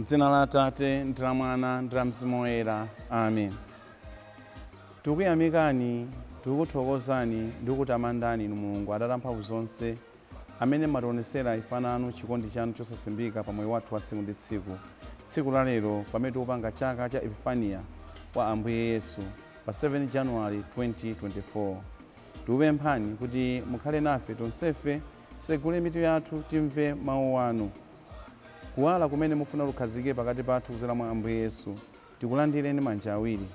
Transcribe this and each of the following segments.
M'dzina la Atate, ndi la Mwana, ndi la Mzimu Woyera. Amen. Tikuyamikani, tikukuthokozani ndi kukutamandani Inu Mulungu Atate amphamvu zonse, amene mmationetsera ife ana anu chikondi chanu chosasimbika pa moyo wathu wa tsiku ndi tsiku. Tsiku la lero, pamene tikupanga chaka cha Epifaniya wa Ambuye Yesu, pa 7 January 2024, tikupemphani kuti mukhale nafe tonsefe, tsegule mitu yathu timve mawu anu. Kuwala kumene mufuna kukhazikike pakati pathu kudzera mwa Ambuye Yesu, tikulandire ndi manja awiri.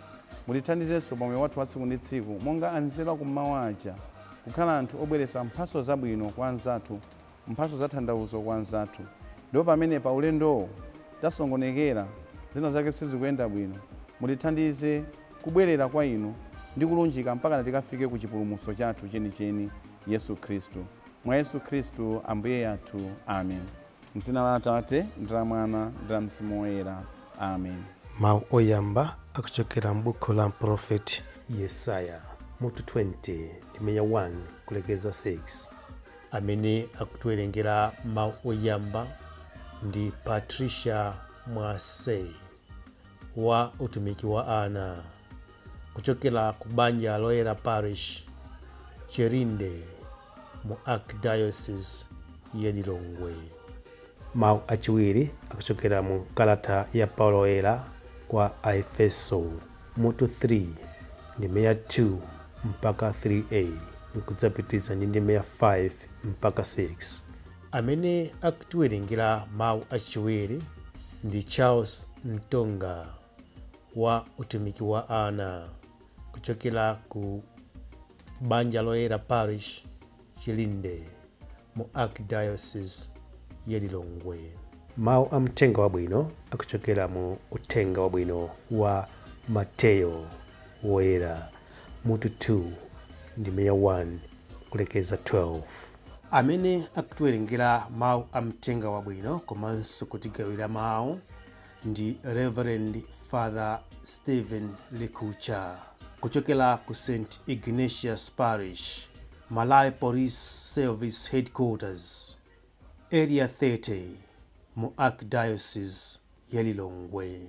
Mutithandizenso pa moyo wathu wa tsiku ndi tsiku monga anzeru akummawa aja, kukhala anthu obweretsa mphatso zabwino kwa anzathu, mphatso za tanthauzo kwa anzathu. Ndipo pamene pa ulendowo tasongonekera, zina zake sizikuyenda bwino, mutithandize kubwerera kwa Inu ndi kulunjika mpaka tikafike ku chipulumutso chathu chenicheni, Yesu Khristu. Mwa Yesu Khristu Ambuye athu. Amen. M'dzina la Atate, ndi la Mwana, ndi la Mzimu Woyera. Amen. Mawu oyamba akuchokera m'buku la mprofeti Yesaya mutu 20 ndime ya 1 kulekeza 6. Amene akutiwerengera mawu oyamba ndi Patricia Mwase wa utumiki wa ana kuchokera ku Banja Loyera Parish, Chirinde, mu Archdiocese ya Lilongwe. Mawu achiwiri akuchokera mu kalata ya Paulo Woyera kwa Aefeso mutu 3 ndime ya 2 mpaka 3a nkudzapitiriza ndi ndime ya 5 mpaka 6. Amene akutiwerengera mawu achiwiri ndi Charles Mtonga wa utumiki wa ana kuchokera ku Banja Loyera Parish, Chilinde, mu Archdiocese ya Lilongwe. Mawu a Mthenga Wabwino akuchokera mu Uthenga Wabwino wa Mateyo Woyera mutu 2 ndime ya 1 kulekeza 12. Amene akutiwerengera mawu a Mthenga Wabwino komanso kutigawira mawu ndi Reverend Father Stephen Likucha kuchokera ku St Ignatius Parish, Malawi Police Service Headquarters, Area 30, mu Archdiocese ya Lilongwe.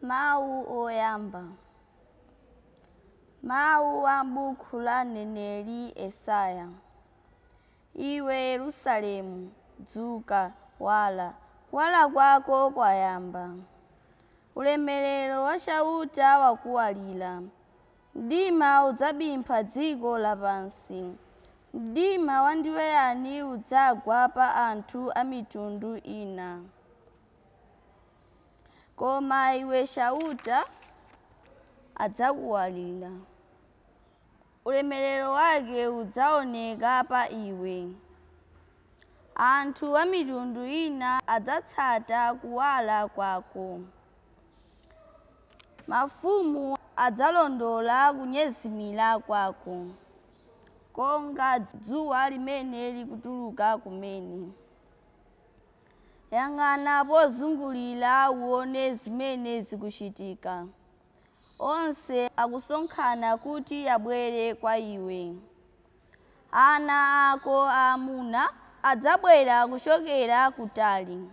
Mawu oyamba. Mawu a m'buku la mneneri Yesaya. Iwe Yerusalemu, dzuka, wala, kuwala kwako kwayamba. Ulemerero wa Chauta wakuwalira. Mdima udzaphimba dziko lapansi. Mdima wandiweyani udzagwa pa anthu a mitundu ina. Koma iwe Chauta adzakuwalira. Ulemerero wake udzaoneka pa iwe. Anthu a mitundu ina adzatsata kuwala kwako. Mafumu adzalondola kunyezimira kwako, konga dzuwa limene likutuluka kumene. Yang'ana pozungulira uone zimene zikuchitika. Onse akusonkhana kuti abwere kwa iwe. Ana ako aamuna adzabwera kuchokera kutali.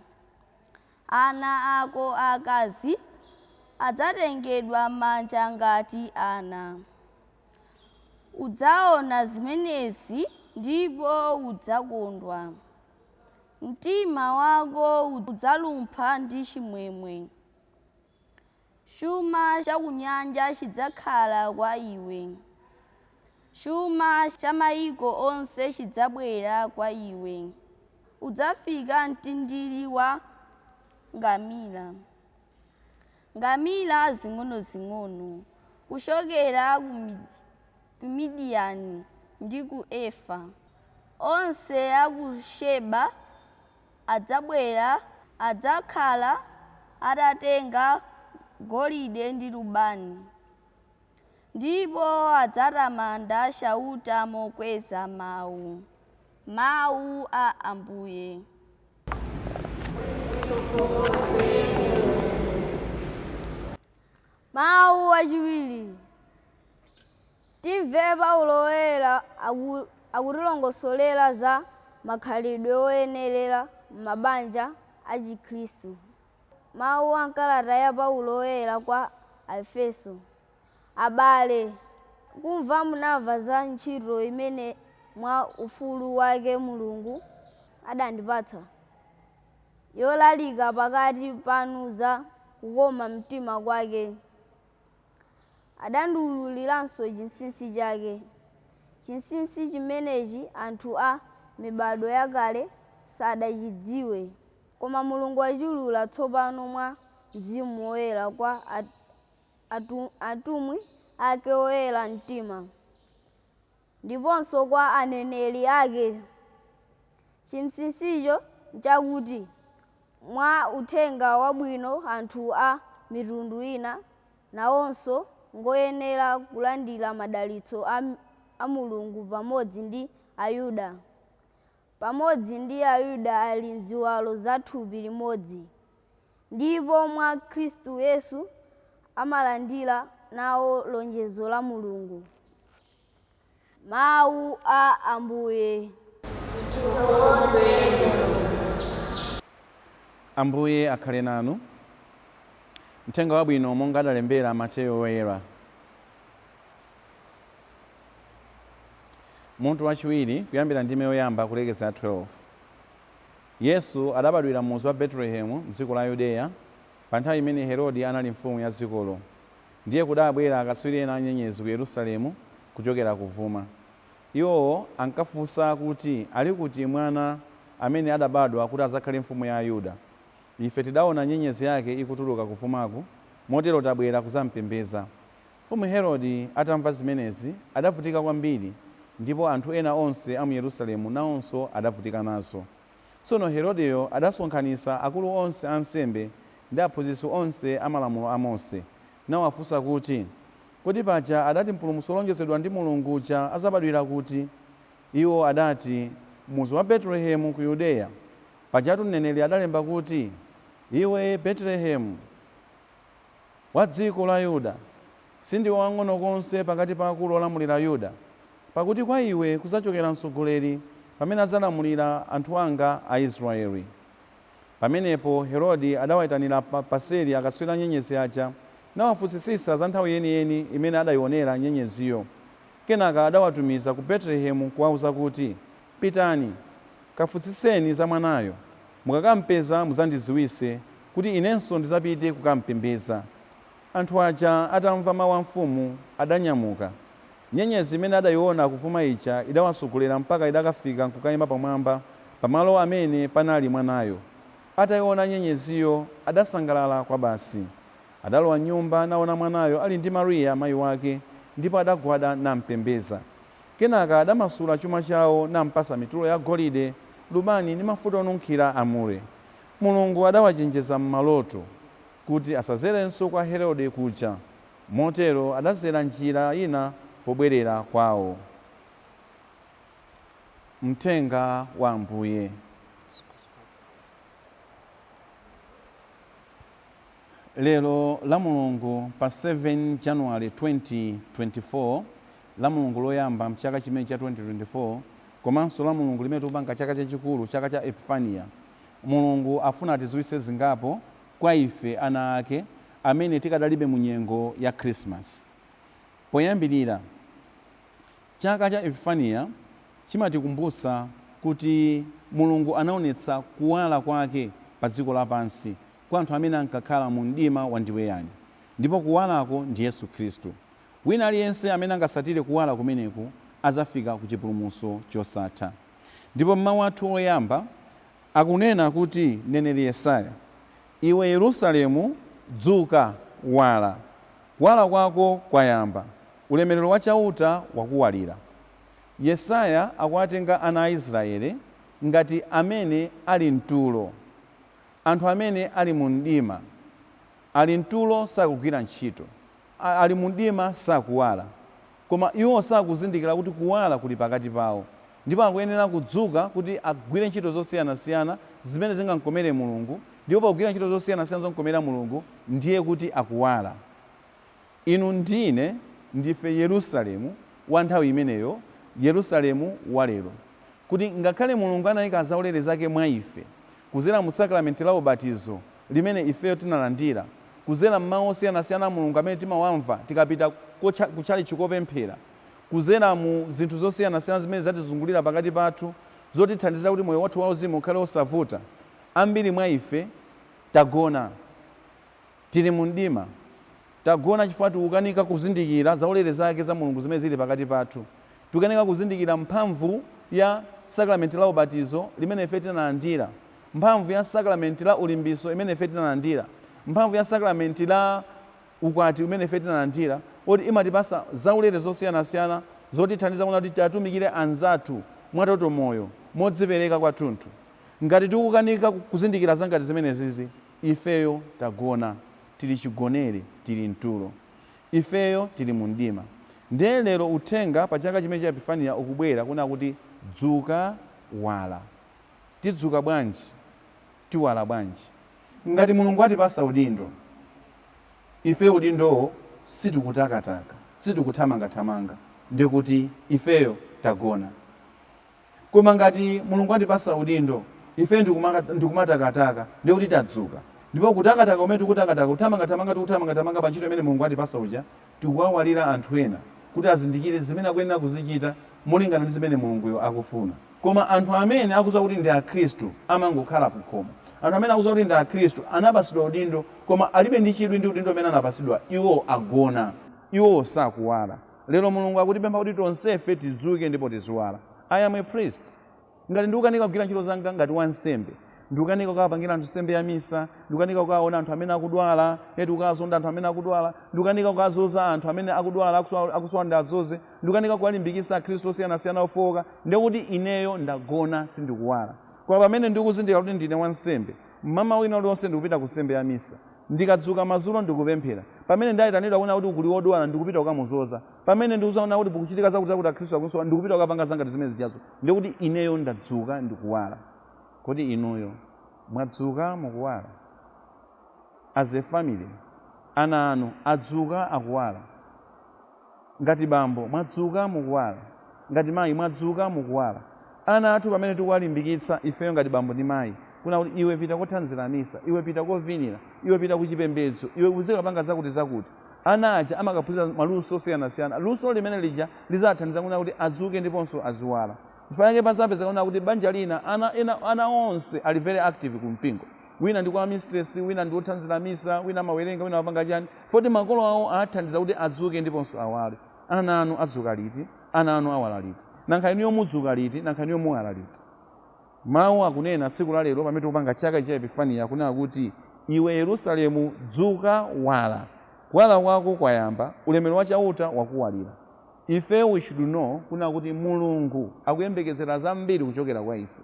Ana ako aakazi adzatengedwa m'manja ngati ana. Udzaona zimenezi ndipo udzakondwa. Mtima wako udzalumpha ndi chimwemwe. Chuma cha kunyanja chidzakhala kwa iwe. Chuma cha mayiko onse chidzabwera kwa iwe. Udzafika mtindiri wa ngamira, ngamira zing'onozing'ono, kuchokera ku Midiyani ndi ku Efa. Onse a ku Sheba adzabwera, adzakhala atatenga golide ndi lubani, ndipo adzatamanda Chauta mokweza mawu. Mawu a Ambuye. Mawu achiwiri. Timve Paulo Woyera akutilongosolera za makhalidwe oyenerera m'mabanja a Chikhristu. Mawu a m'kalata ya Paulo Woyera kwa Aefeso. Abale, kumva munamva za ntchito imene mwa ufulu wake Mulungu adandipatsa, yolalika pakati panu za kukoma mtima kwake. Adandiwululiranso chinsinsi chake. Chinsinsi chimenechi anthu a mibadwo yakale sadachidziwe, koma Mulungu wachiwulula tsopano mwa Mzimu Woyera kwa atumwi ake oyera mtima, ndiponso kwa aneneri ake. Chinsinsicho nchakuti mwa Uthenga Wabwino anthu a mitundu ina nawonso ngoyenera kulandira madalitso a Mulungu pamodzi ndi Ayuda. Pamodzi ndi Ayuda ali ziwalo za thupi limodzi, ndipo mwa Khristu Yesu amalandira nawo lonjezo la Mulungu. Mawu a Ambuye. Ambuye akhale nanu. Mthenga wabwino monga adalembera Mateyo Woyera. Mutu wachiwiri kuyambira ndime yoyamba kulekeza 12. Yesu adabadwira m'mudzi wa Betelehemu m'dziko la Yudeya, pa nthawi imene Herode anali mfumu ya dzikolo. Ndiye kudabwera akatswiri ena a nyenyezi ku Yerusalemu kuchokera kuvuma. Iwowo ankafunsa kuti, Ali kuti mwana amene adabadwa kuti adzakhale mfumu ya Ayuda? Ife tidaona nyenyezi yake ikutuluka kuvumaku, motero tabwera kudzampembedza. Mfumu Herode atamva zimenezi, adavutika kwambiri, ndipo anthu ena onse a mu Yerusalemu nawonso adavutika nazo. Tsono Herodeyo adasonkhanitsa akulu onse a ansembe ndi aphunzitsi onse a Malamulo a Mose, nawafunsa kuti, Kodi paja adati Mpulumutsi wolonjezedwa ndi Mulungu uja adzabadwira kuti? Iwo adati, M'mudzi wa Betelehemu ku Yudeya. Pajatu mneneri adalemba kuti, Iwe Betelehemu wa dziko la Yuda, sindiwe wamng'ono konse pakati pa akulu olamulira Yuda, pakuti kwa iwe kudzachokera mtsogoleri pamene adzalamulira anthu anga Aisraele. Pamenepo Herode adawaitanira paseri akatswiri a nyenyezi aja, nawafunsitsitsa za nthawi yeniyeni imene adaiwonera nyenyeziyo. Kenaka adawatumiza ku Betelehemu kuwauza kuti, Pitani, kafunsitseni za mwanayo. Mukakampeza mudzandidziwitse, kuti inenso ndidzapite kukampembedza. Anthu aja atamva mau a mfumu, adanyamuka. Nyenyezi imene adaiwona kuvuma ija idawatsogolera mpaka idakafika nkukaima pamwamba pa malo amene panali mwanayo. Ataiwona nyenyeziyo, adasangalala kwabasi. Adalowa m'nyumba naona mwanayo ali ndi Maria mai wake, ndipo adagwada nampembedza. Kenaka adamasula chuma chao nampatsa mitulo ya golide, lubani ndi mafuta onunkhira a mure. Mulungu adawachenjeza m'maloto kuti asadzerenso kwa Herode kuja. Motero adadzera njira ina pobwerera kwao. Mthenga wa Ambuye. Lero Lamulungu pa 7 January 2024, Lamulungu loyamba mchaka chimene cha 2024, komanso Lamulungu limene tikupanga chaka chachikulu, chaka cha Epifania, Mulungu afuna atidziwitse zingapo kwa ife ana ake amene tikadalibe mu nyengo ya Christmas. Poyambirira, chaka cha Epifania chimatikumbutsa kuti Mulungu anaonetsa kuwala kwake pa dziko lapansi kwa anthu amene ankakhala mu mdima wandiweyani, ndipo kuwalako ndi Yesu Khristu. Wina aliyense amene angatsatire kuwala kumeneku adzafika ku chipulumutso chosatha. Ndipo m'mawu athu oyamba akunena kuti mneneri Yesaya, Iwe Yerusalemu, dzuka, wala! Kuwala kwako kwayamba, ulemerero wa Chauta wakuwalira. Yesaya akuwatenga ana a Israele ngati amene ali mtulo, anthu amene ali mu mdima. Ali mtulo sakugwira ntchito, ali mu mdima sakuwala. Koma iwo sakuzindikira kuti kuwala kuli pakati pawo, ndipo akuyenera kudzuka kuti agwire ntchito zosiyanasiyana zimene zingamkomere Mulungu, ndipo pakugwira ntchito zosiyanasiyana zomkomera Mulungu ndiye kuti akuwala. Inu ndi ine ndife Yerusalemu wa nthawi imeneyo, Yerusalemu wa lero. Kuti ngakhale Mulungu anaika zaulere zake mwa ife, kudzera mu sakramenti la ubatizo, limene ifeyo tinalandira kuzera m'mawu osiyanasiyana a Mulungu amene timawamva tikapita kutchalitchi kopemphera, kuzera mu zinthu zosiyanasiyana zimene zatizungulira pakati pathu zotithandiza kuti moyo wathu wauzimu ukhale osavuta, ambiri mwa ife tagona, tili mu mdima. Tagona chifukwa tikukanika kuzindikira zaulere zake za Mulungu zimene zili pakati pathu. Tikukanika kuzindikira mphamvu ya sakramenti la ubatizo limene ife tinalandira, mphamvu ya sakramenti la ulimbiso imene ife tinalandira, mphamvu ya sakramenti la ukwati umene ife tinalandira, oti imatipasa zaulere zosiyanasiyana zotithandiza kuona kuti tiatumikire anzathu mwatoto moyo, modzipereka kwathunthu. Ngati tikukanika kuzindikira zangati zimenezizi, ifeyo tagona, tili chigonere, tili mtulo, ifeyo tili mu mdima. Ndiye lero uthenga pa chaka chimene cha Epifaniya ukubwera kuna kuti dzuka, wala. Tidzuka bwanji? Tiwala bwanji? Ngati Mulungu atipasa udindo, ife udindowo sitikutakataka, sitikuthamangathamanga, ndikuti ifeyo tagona. Koma ngati Mulungu atipasa udindo, ife ndikumatakataka, ndikuti tadzuka. Ndipo kutakataka kumene tikutakataka, kuthamangathamanga tikuthamangathamanga pa ntchito imene Mulungu atipasa uja, tikuwawalira anthu ena kuti azindikire zimene akuyenera kuzichita molingana ndi zimene Mulunguyo akufuna. Koma anthu amene akudziwa kuti ndi Akhristu amangokhala kukhomo. Anthu amene akudziwa kuti ndi Akhristu anapasidwa udindo, koma alibe ndi chidwi ndi udindo umene anapasidwa, iwo agona, iwo sakuwala. Lero Mulungu akutipempha kuti tonsefe tidzuke ndipo tiziwala. I am a priest. Ngati ndikukanika kugwira ntchito zanga ngati wansembe, ndikukanika kukapangira anthu nsembe ya misa, ndikukanika kukaona anthu amene akudwala, eti kukazonda anthu amene akudwala, ndikukanika kukazoza anthu amene akudwala, akusowa ndi adzoze, ndikukanika kuwalimbikitsa Akhristu osiyanasiyana ofowoka, ndikuti ineyo ndagona, sindikuwala. Koma pamene ndikuzindikira kuti ndine wansembe, mmawa wina uliwonse ndikupita ku nsembe ya misa, ndikadzuka madzulo ndikupemphera, pamene ndayitanidwa kuona kuti kuli wodwala ndikupita kukamuzoza, pamene ndikuzaona kuti kukuchitika zakuti zakuti Akhristu akusowa ndikupita kukapanga zangati zimene zijazo, ndikuti ineyo ndadzuka ndikuwala. Kodi inuyo mwadzuka mukuwala? As a family, ana anu adzuka akuwala? Ngati bambo mwadzuka mukuwala? Ngati mayi mwadzuka mukuwala? Ana athu pamene tikuwalimbikitsa ifeyo ngati bambo ndi mayi kuna kuti iwe pita kothanzira misa, iwe pita kovinira, iwe pita kuchipembedzo, iwe uzikapanga zakuti zakuti, ana aja amakaphunzira maluso osiyanasiyana. Luso limene lija lizathandiza kuna kuti adzuke ndiponso aziwala. Chifukwa chake pazapezeka kuna kuti banja lina ana, ena, ana onse ali very active ku mpingo, wina ndi kwa mistress, wina ndi wothanzira misa, wina amawerenga, wina amapanga chani, foti makolo awo athandiza kuti adzuke ndiponso awale. Ana anu adzuka liti? Ana anu awala liti? Nankha inuyo mudzuka liti? Nankha inuyo muwala liti? Mawu akunena tsiku la lero pamene tikupanga chaka cha Epifaniya akunena kuti iwe Yerusalemu, dzuka, wala, kuwala kwako kwayamba, ulemero wa Chauta wakuwalira. Ife we should know kunena kuti Mulungu akuyembekezera zambiri kuchokera kwa ife.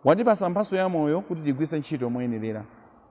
Watipasa mphatso ya moyo kuti tigwiritse ntchito moyenerera.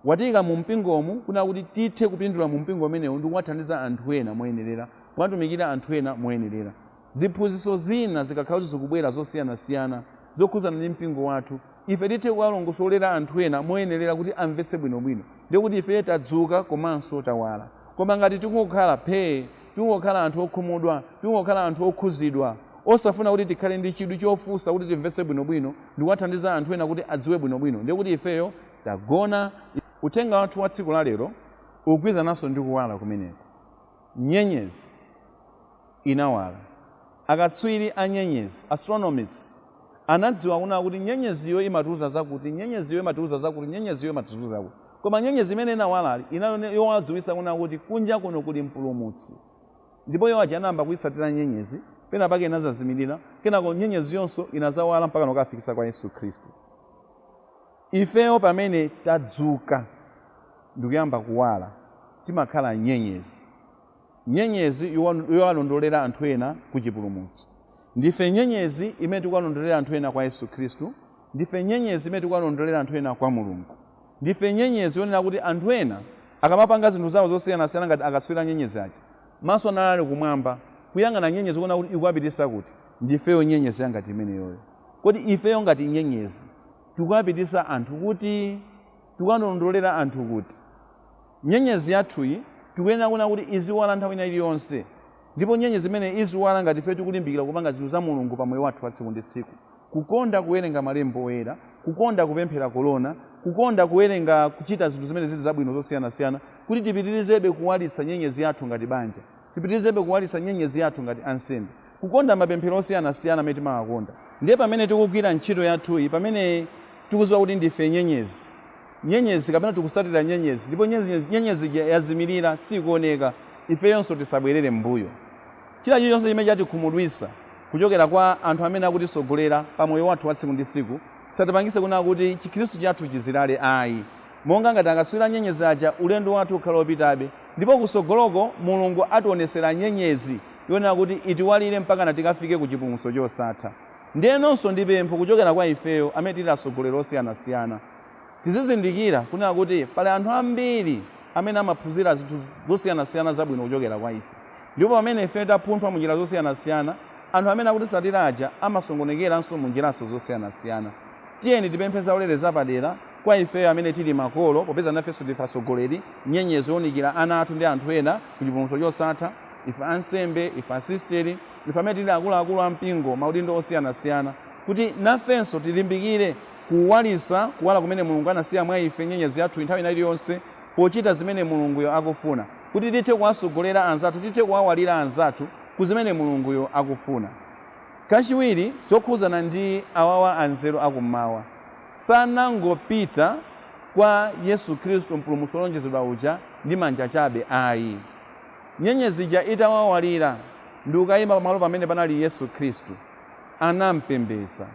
Watiyika mu mpingomu kunena kuti tithe kupindula mu mpingo umenewu ndi kuwathandiza anthu ena moyenerera, kuwatumikira anthu ena moyenerera. Ziphunzitso zina zikakhala kuti zikubwera zosiyanasiyana zokhudzana ndi mpingo wathu, ife tithe kuwalongosolera anthu ena moyenerera kuti amvetse bwinobwino, ndiye kuti ife tadzuka komanso tawala. Koma ngati tikungokhala phee, tikungokhala anthu okhumudwa, tikungokhala anthu okhuzidwa, osafuna kuti tikhale ndi chidwi chofunsa kuti timvetse bwinobwino ndi kuwathandiza anthu ena kuti adziwe bwinobwino, ndiye kuti ifeyo tagona. Uthenga wathu wa tsiku la lero ukugwirizananso ndi kuwala kumeneko. Nyenyezi inawala. Akatswiri a nyenyezi, astronomers, anadziwa kunena kuti nyenyeziyo imatiuza zakuti, nyenyeziyo imatiuza zakuti, nyenyeziyo imatiuza zakuti. Koma nyenyezi imene inawalali inali yowadziwitsa kunena kuti kunja kuno kuli mpulumutsi. Ndipo iwo aja anayamba kuyitsatira nyenyezi, pena pake inazazimirira, kenako nyenyezi yonso inazawala mpaka nokafikisa kwa Yesu Khristu. Ifeyo pamene tadzuka ndikuyamba kuwala, timakhala nyenyezi, nyenyezi yowalondolera anthu ena ku chipulumutso. Ndife nyenyezi imene tikuwalondolera anthu ena kwa Yesu Khristu. Ndife nyenyezi imene tikuwalondolera anthu ena kwa Mulungu. Ndife nyenyezi yonena kuti anthu ena akamapanga zinthu zawo zosiyanasiyana ngati akatswiri nyenyezi aja, maso anali kumwamba kuyang'ana nyenyezi kuona kuti ikuwapitisa kuti. Ndifeyo nyenyezi yangati imeneyoyo. Kodi ifeyo ngati nyenyezi tikuwapitisa anthu kuti? Tikuwalondolera anthu kuti? Nyenyezi yathuyi tikuyenera kuona kuti iziwala nthawi ina iliyonse, ndipo nyenyezi imene iziwala ngati ife tikulimbikira kupanga zinthu za Mulungu pa moyo wathu wa tsiku ndi tsiku. Kukonda kuwerenga malembo oyera, kukonda kupemphera kolona, kukonda kuwerenga, kuchita zinthu zimene zili zabwino zosiyanasiyana, kuti tipitirizebe kuwalitsa nyenyezi yathu ngati banja, tipitirizebe kuwalitsa nyenyezi yathu ngati ansembe, kukonda mapemphero osiyanasiyana amene timawakonda. Ndiye pamene tikugwira ntchito yathuyi, pamene tikudziwa kuti ndife nyenyezi, nyenyezi kapena tikusatira nyenyezi, ndipo nyenyezi yazimirira, sikuoneka, ifeyonso tisabwerere m'mbuyo. China chilichonse chimene chatikhumudwitsa kuchokera kwa anthu amene akutisogolera pa moyo wathu wa tsiku ndi tsiku, satipangise kunena kuti Chikhristu chathu chizilale, ayi. Monga ngati akatswiri nyenyezi aja, ulendo wathu ukhala wopitabe, ndipo kusogoloko Mulungu ationesera nyenyezi yonena kuti itiwalire mpaka tikafike ku chipulumutso chosatha. Ndiyenonso ndi pempho kuchokera kwa ifeyo amene tili atsogoleri osiyanasiyana, tizizindikira kunena kuti pali anthu ambiri amene amaphunzira zinthu zosiyanasiyana zabwino kuchokera kwa ife. Ndipo pamene ife tapunthwa munjira zosiyanasiyana, anthu amene akutisatira aja amasokonekeranso munjiranso zosiyanasiyana. Tiyeni tipemphe zaulere zapadera kwa ifeyo amene tili makolo, popeza nafenso ndife atsogoleri, nyenyezi yowunikira ana athu ndi anthu ena ku chipulumutso chosatha. Ife ansembe, ife asisteri, ife amene tili akuluakulu ampingo, maudindo osiyanasiyana, kuti nafenso tilimbikire kuwalitsa kuwala kumene Mulungu anasiya mwa ife, nyenyezi yathu, nthawi ina iliyonse, pochita zimene Mulunguyo akufuna, kuti tithe kuwasogolera anzathu, tithe kuwawalira anzathu ku zimene Mulunguyo akufuna. Kachiwiri, zokhuzana ndi awawa anzeru akummawa, sanangopita kwa Yesu Khristu mpulumutsi wolonjezedwa uja ndi manja chabe, ayi. Nyenyezi ija itawawalira ndi kukayima pamalo pamene panali Yesu Khristu, anampembedza,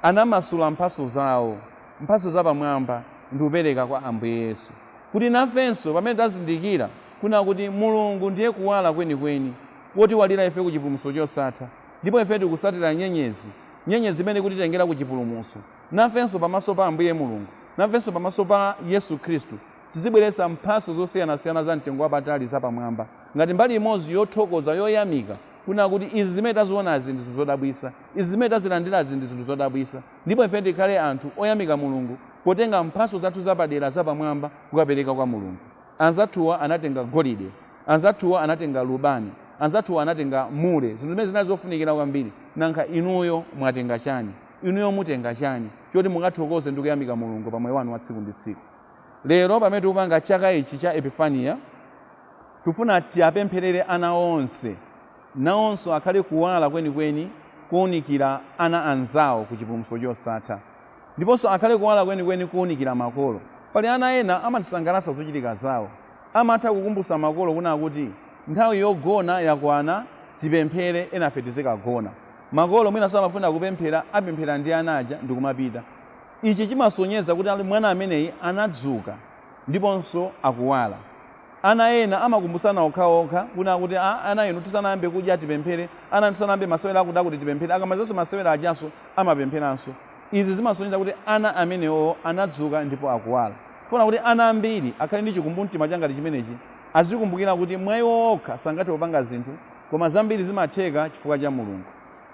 anamasula mphatso zawo, mphatso zapamwamba, ndi kupereka kwa Ambuye Yesu. Kuti nafenso pamene tazindikira kuna kuti Mulungu ndiye kuwala kwenikweni wotiwalira ife ku chipulumutso chosatha, ndipo ife tikusatira nyenyezi, nyenyezi imene kutitengera ku chipulumutso, nafenso pamaso pa Ambuye Mulungu, nafenso pamaso pa Yesu Khristu, tizibweretsa mphatso zosiyanasiyana za mtengo wapatali zapamwamba, ngati mbali imodzi yothokoza, yoyamika kuna kuti izi zimene tazionazi ndi zinthu zodabwitsa, izi zimene tazilandirazi ndi zinthu zodabwitsa. Ndipo ife tikhale anthu oyamika Mulungu potenga mphatso zathu zapadera zapamwamba kukapereka kwa Mulungu. Anzathuwa anatenga golide, anzathuwa anatenga lubani, anzathuwa anatenga mure, zinthu zimene zinali zofunikira kwambiri. Nanga inuyo mwatenga chani? Inuyo mutenga chani choti mukathokoze ndi kuyamika Mulungu pa moyo wanu wa tsiku ndi tsiku? Lero pamene tikupanga chaka ichi cha Epifaniya, tifuna tiyapempherere ana onse, nawonso akhale kuwala kwenikweni kuwunikira ana anzawo ku chipulumutso chosatha, ndiponso akhale kuwala kwenikweni kuwunikira makolo. Pali ana ena amatisangalatsa zochitika zawo, amatha kukumbutsa makolo kunena kuti nthawi yogona yakwana, tipemphere, enafe tizikagona. Makolo mwina samafuna kupemphera, apemphera ndi ana aja ndikumapita. Ichi chimasonyeza kuti ali mwana ameneyi anadzuka ndiponso akuwala. Ana ena amakumbutsana okhaokha kunena kuti, "A ana inu, tisanayambe kudya tipemphere, ana tisanayambe masewera akuti akuti tipemphere." Akamalizanso masewera ajanso amapempheranso. Izi zimasonyeza kuti ana amenewo anadzuka ndipo akuwala. Funa kuti ana ambiri akhale ndi chikumbumtima changati chimenechi, azikumbukira kuti mwa iwo okha sangathe kupanga zinthu, koma zambiri zimatheka chifukwa cha Mulungu.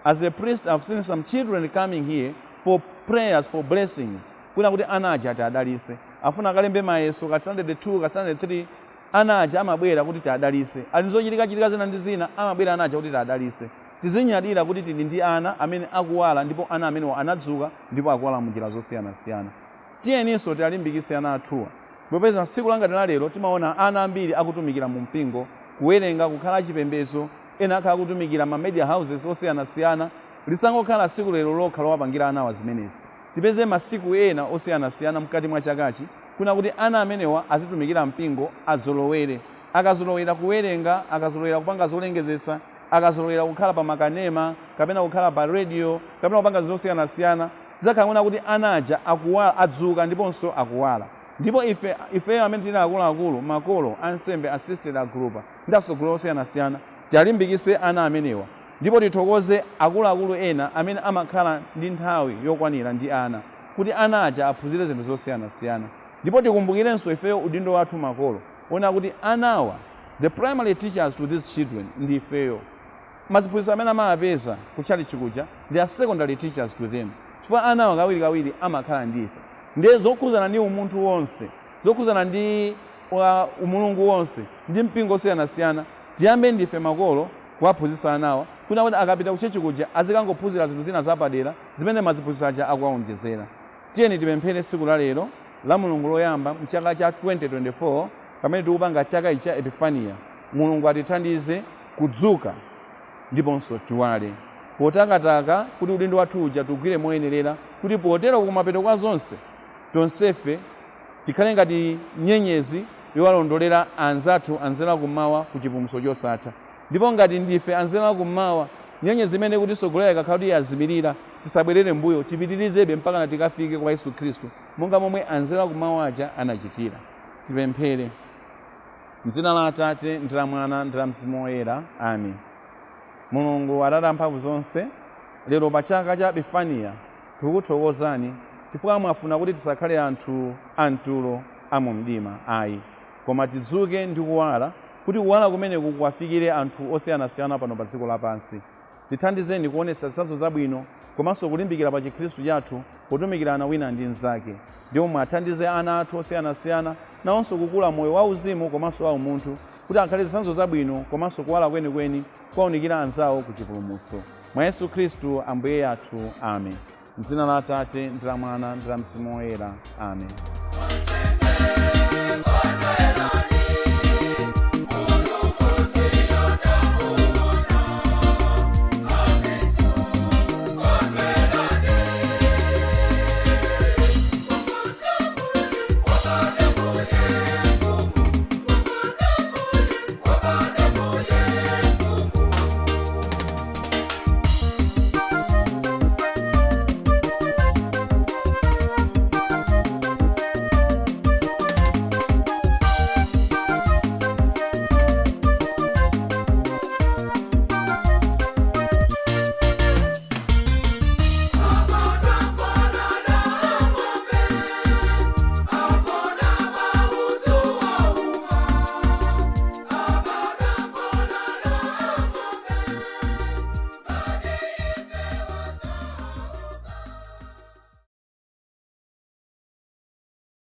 As a priest, I've seen some children coming here for prayers, for blessings, kuna kuti ana aja ati adalise, afuna akalembe mayeso ka standard 2, ka standard 3. Ana aja amabwera kuti tiadalise. Ali zochitika-chitika zina ndi zina, amabwera ana aja kuti tiadalise. Tizinyadira kuti tili ndi ana amene akuwala, ndipo ana amenewo anadzuka ndipo akuwala munjira zosiyanasiyana. Tiyeninso tialimbikitse ana athuwa, popeza tsiku langati la lero timaona ana ambiri akutumikira mu mpingo, kuwerenga, kukhala achipembedzo, ena akhala akutumikira ma media houses osiyanasiyana. Lisangokhala tsiku lero lokha lowapangira anawa zimenezi. Tipeze masiku ena osiyanasiyana mkati mwa chakachi kuna kuti ana amenewa azitumikira mpingo, adzolowere. Akazolowera kuwerenga, akazolowera kupanga zolengezesa, akazolowera kukhala pa makanema kapena kukhala pa radio kapena kupanga zosiyanasiyana, zidzakhala kuna kuti ana aja akuwala, adzuka ndiponso akuwala. Ndipo ife, ifeyo amene tili akuluakulu, makolo, ansembe, asisteri, agulupa ndi atsogoleri osiyanasiyana, tialimbikitse ana amenewa, ndipo tithokoze akuluakulu ena amene amakhala ndi nthawi yokwanira ndi ana kuti ana aja aphunzire zinthu zosiyanasiyana. Ndipo tikumbukirenso ifeyo udindo wathu makolo ona kuti anawa, the primary teachers to these children ndi ifeyo. Maziphunzitso amene amawapeza kutchalitchi kuja, they are secondary teachers to them, chifukwa anawa kawirikawiri amakhala ndi ife. Ndiye zokhuzana ndi umunthu wonse, zokhuzana ndi umulungu wonse ndi mpingo osiyanasiyana, tiyambe ndife makolo kuwaphunzitsa anawa. Kuna kuti akapita ku church kuja azikangophunzira zinthu zina zapadera zimene maziphunzitso aja akuwaonjezera. Tiyeni tipemphere tsiku la lero la Mulungu loyamba mchaka cha 2024, pamene tikupanga chaka ichi cha Epifaniya. Mulungu atithandize kudzuka ndiponso tiwale potakataka, kuti udindo wathu uja tugwire moyenerera, kuti potero kumapeto kwa zonse tonsefe tikhale ngati nyenyezi yowalondolera anzathu anzeru kummawa ku chipulumutso chosatha. Ndipo ngati ndife anzeru kummawa, nyenyezi imene kutisogolera ikakhala kuti yazimirira, tisabwerere mbuyo, tipitirizebe mpaka tikafike kwa Yesu Khristu, monga momwe anzeru kummawa aja anachitira. Tipemphere. Mdzina la Atate, ndi la Mwana, ndi la Mzimu Woyera, amen. Mulungu Atate amphamvu zonse, lero pa chaka cha Epifaniya tikukuthokozani chifukwa mwafuna kuti tisakhale anthu amtulo, amumdima ayi, koma tidzuke ndi kuwala, kuti kuwala kumeneku kuwafikire anthu osiyanasiyana pano pa dziko lapansi. Tithandizeni kuonetsa zitsanzo zabwino komanso kulimbikira pa Chikhristu chathu potumikirana wina ndi mnzake. Ndipo mwathandize ana athu osiyanasiyana nawonso kukula moyo wauzimu komanso wa umunthu, kuti akhale zitsanzo zabwino komanso kuwala kwenikweni kuwaunikira anzawo ku chipulumutso. Mwa Yesu Khristu Ambuye athu, amen. Mdzina la Atate, ndi la Mwana, ndi la Mzimu Woyera, amen.